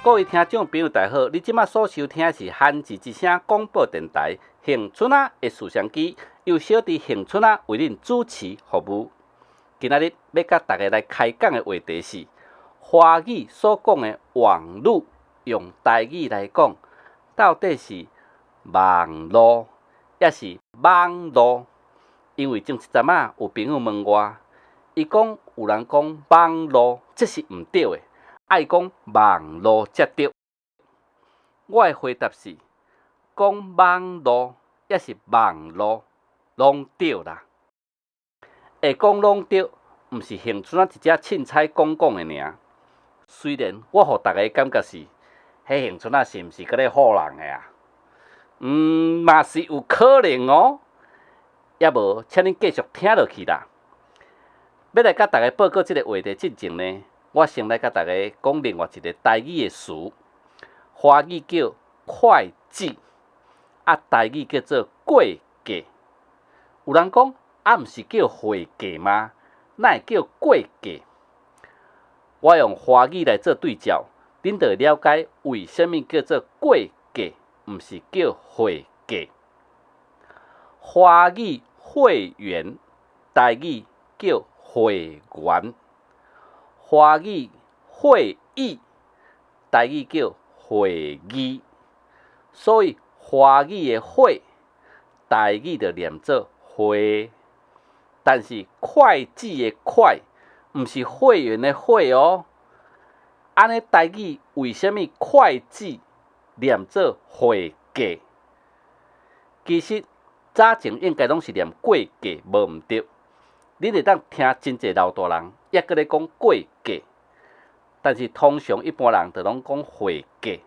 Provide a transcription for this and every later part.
各位聽眾朋友，大家好！你這馬所收聽的是韓字之聲廣播電臺恆春仔的視相機，由小弟恆春仔為恁主持服務。今仔日欲佮大家來開講的話題是，華語所講的網路，用台語來講，到底是網路，抑是網路？因為前一陣仔有朋友問我，伊講有人講網路，這是毋對的。愛講網路才對。我的回答是，講網路抑是網路，攏對啦。會講攏對，毋是恆春仔一隻凊彩講講的爾。雖然我予逐家感覺是，彼恆春仔是毋是閣咧唬人的啊？嘛是有可能哦。抑無，請恁繼續聽落去啦。欲來佮大家報告這个話題進前呢，我先來佮大家講另外一个台語的詞，華語叫會計，啊，台語叫做會計。有人講，啊，毋是叫會計嗎？哪會叫會計？我用華語來做對照，恁就會了解為啥物叫做會計，毋是叫會計。華語會員，台語叫會員。華語會議，台語叫會議，所以華語的會，台語就念做會。但是會計的會，毋是會員的會哦。按呢台語為啥物會計念做會計？其實早前應該攏是念會計，無毋對。恁會當聽真濟老大人猶閣咧講會計，但是通常一般人就攏講會計。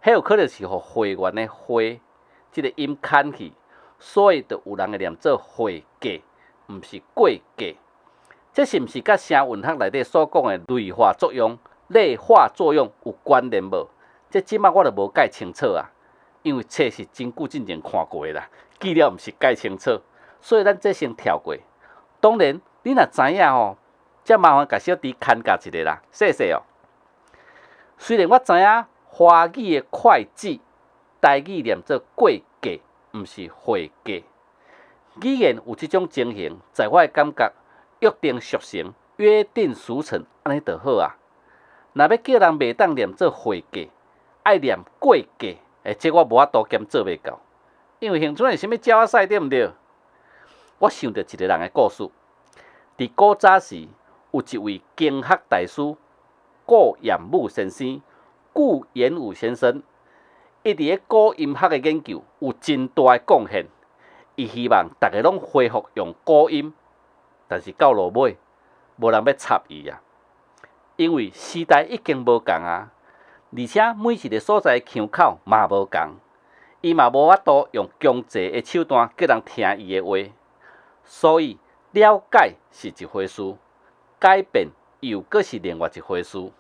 彼有可能是予會員的會這个音牽去，所以就有人會念做會計，毋是會計。這是毋是佮聲韻學內底所講的類化作用、類化作用有關聯無？這這馬我就無蓋清楚啊，因為冊是真久進前看過的啦，記了毋是蓋清楚，所以咱這先跳過。當然，你若知影吼，才麻煩共小弟牽教一下啦，謝謝哦。雖然我知影華語的會計，台語念做會計，毋是會計。語言有這種情形，在我的感覺，約定俗成、約定俗成，按呢就好啊。若欲叫人袂當念做會計，愛念會計，這我無法度兼做袂到，因為恆春是啥物鳥仔屎對毋對？我想著一个人的故事。佇古早時，有一位經學大師顧炎武先生，顧炎武先生，伊佇咧古音學的研究有真大的貢獻。伊希望逐家攏恢復用古音，但是到落尾，無人欲插伊啊，因為時代已經無仝啊，而且每一个所在的腔口嘛無仝，伊嘛無法度用強制的手段叫人聽伊的話，所以了解是一回事，改變又閣是另外一回事。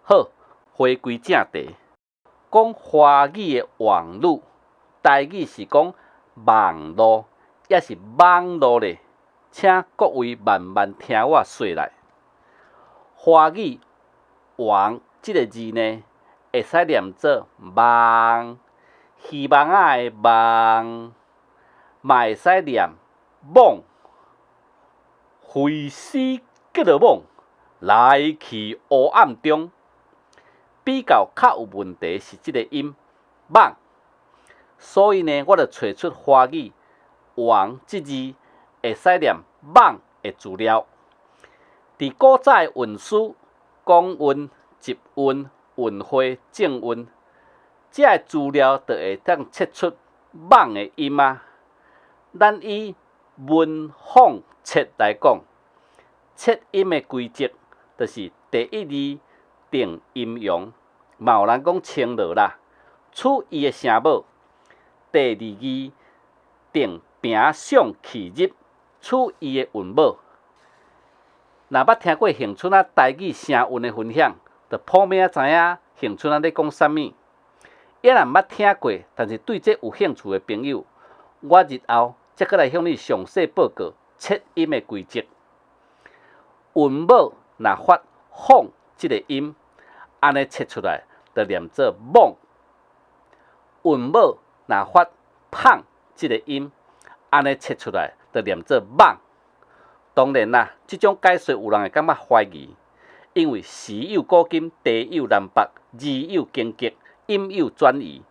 好，回歸正題，講華語的網路，台語是講網路，抑是網路咧？請各位慢慢聽我說來。華語網這个字呢，會使念做網，魚網仔的網，嘛會使念網，飛絲叫做網，來去黑暗中。比較較有問題是這个音網，所以呢，我就揣出華語網這字會使念網的資料。佇古早的韻書、公韻、集韻、韻會、正韻，這个資料就會當測出網的音啊。咱以文仿切來講，切音的規則就是第一字定陰陽，嘛有人講清濁啦，取伊的聲母；第二字定平上去入，取伊的韻母。若捌聽過恆春仔台語聲韻的分享，就普遍仔知影恆春仔咧講啥物。抑若毋捌聽過，但是對這有興趣的朋友，我日後才閣來向你詳細報告切音的規則。韻母若發仿這个音，按呢切出來，就念做蠓。韻母若發胖這个音，按呢切出來，就念做蠓。當然啦，這種解說有人會感覺懷疑，因為時有古今，地有南北，字有間隔，音有轉移。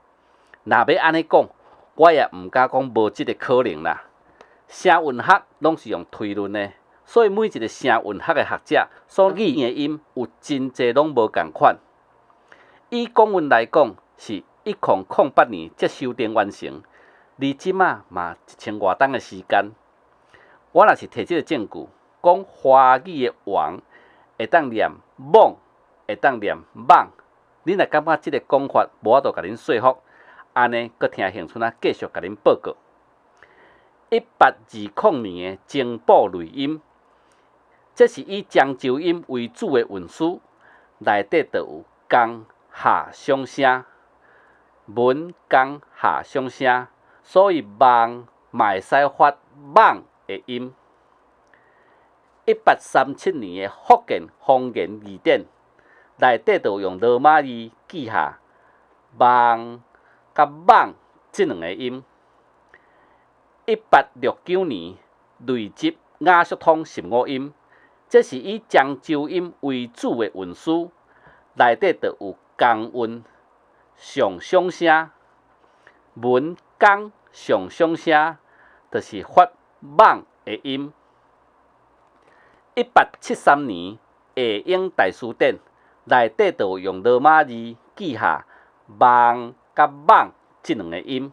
若欲按呢講，我也毋敢講無這个可能啦。聲韻學攏是用推論的，所以每一个聲韻學的學者所擬的音有真濟攏無仝款。以公韻來講，是1008年才修訂完成，離這馬嘛一千外冬的時間。我若是提這个證據，講華語的王會當念蠓，會當念蠓，恁若感覺這个講法無法度共恁說服，按呢，閣聽恆春仔繼續共恁報告。1820年的增補類音，這是以漳州音為主的韻書，內底就有江夏雙聲，文江夏雙聲，所以網嘛會使發蠓的音。1837年的福建方言字典內底就有用羅馬字記下網佮蠓這兩个音。1869年累積雅俗通15音，這是以漳州音為主的韻書，內底就有江韻上雙聲，文江上雙聲，就是發蠓的音。1873年下英大辭典內底就有用羅馬字記下網佮蠓這兩个音。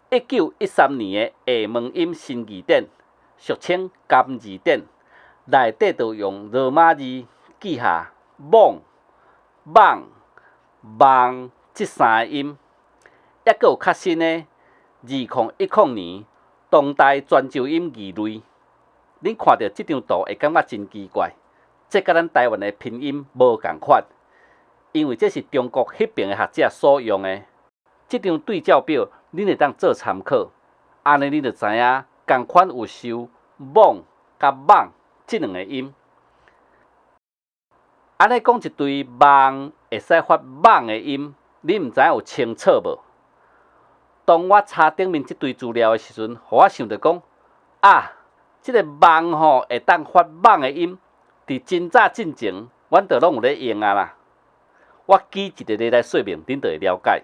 1913年的廈門音新字典，俗稱甘字典，內底就用羅馬字記下蠓、蠓、網這三个音。抑閣有較新的，2010年當代泉州音字類。恁看著這張圖會感覺真奇怪，這佮咱台灣的拼音無仝款，因為這是中國彼爿的學者所用的。這張對照表，恁會當做參考，按呢恁就知影，仝款有收蠓佮蠓這兩个音。按呢講一堆網會使發蠓的音，恁毋知影有清楚無？當我查頂面這堆資料的時陣，予我想著講啊，這个網吼會當發蠓的音，佇真早進前，阮就攏有咧用啊啦。我舉一个例來說明，恁就會了解。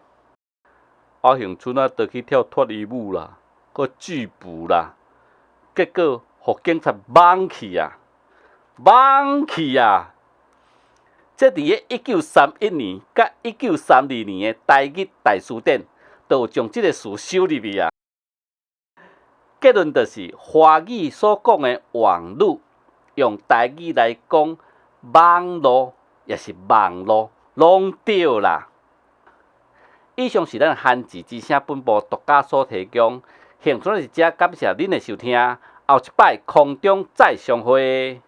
阿恆春仔倒去跳脫衣舞啦，閣拒捕啦，結果予警察蠓去啊，蠓去啊！這佇个1931年佮1932年的台語大辭典，都有將這个詞收入去啊。結論就是，華語所講的網路，用台語來講，網路抑是網路，攏對啦。以上是咱韓字之聲本部獨家所提供，興春佇遮感謝恁的收聽，後一擺空中再相會。